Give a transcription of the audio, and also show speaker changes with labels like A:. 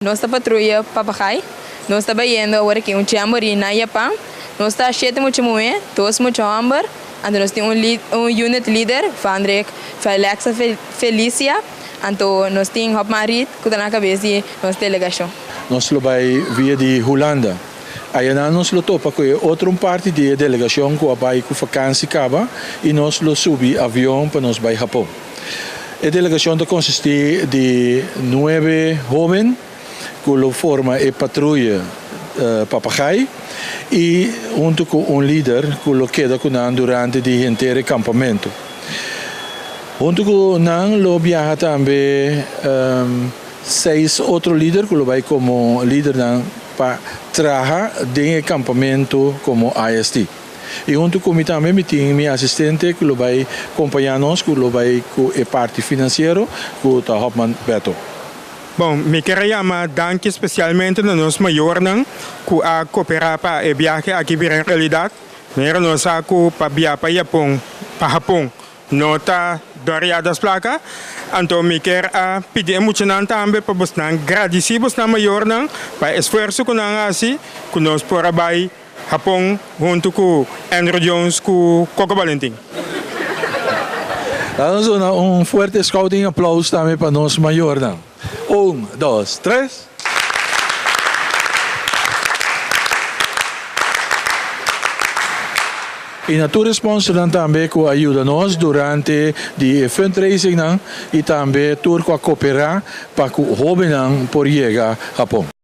A: Nos ta patruya Papagai. Nos ta bayendo awor aki un jamboree na Japan. Nos ta shete mucha muhé, dos mucha hòmber. Anto nos tin un un unit leader, Vandrik Felexa Felicia. Anto nos tin Hopman Reed ku ta na kabes di nos delegashon.
B: Nos lo bai via di Hulanda. Ayanan nos lo topa ku e otro un parti di e delegashon ku a bai ku fakansi kaba i nos lo subi avion pa nos bai Hapon. E delegashon ta konsistí di nuebe hóben ku lo forma e patruye Papagai i huntu ku un lider ku lo keda ku nan durante di henter e kampamentu. Huntu ku nan lo biaha tambe seis otro lider ku lo bai komo lidernan pa traha den e kampamentu komo IST. I huntu ku mi tambe mi tin mi asistente ku lo bai kompañá nos ku lo bai ku e parti finansiero ku ta Hopman Beto.
C: Bon, mi kier a yama danki spesialmente na nos mayornan ku a koperá pa e biahe aki bira en realidat. Manera nos sa ku pa bia pa Yapon, pa Hapon, no ta doriadas plaka, anto mi kier a pidi e muchanan tambe pa bosnan gradisí bosnan mayornan pa e esfuerso ku nan a hasi ku nos por a bai Hapon huntu ku Andruw Jones ku Coco Valentin.
B: Laat nos duna un fuerte scouting aplaus tambe pa nos mayornan. Un, dos, tres. I na tur e sponsornan tambe ku a yuda nos durante di e fundraisingnan i tambe tur ku a koperá pa ku hóbennan por yega Hapon.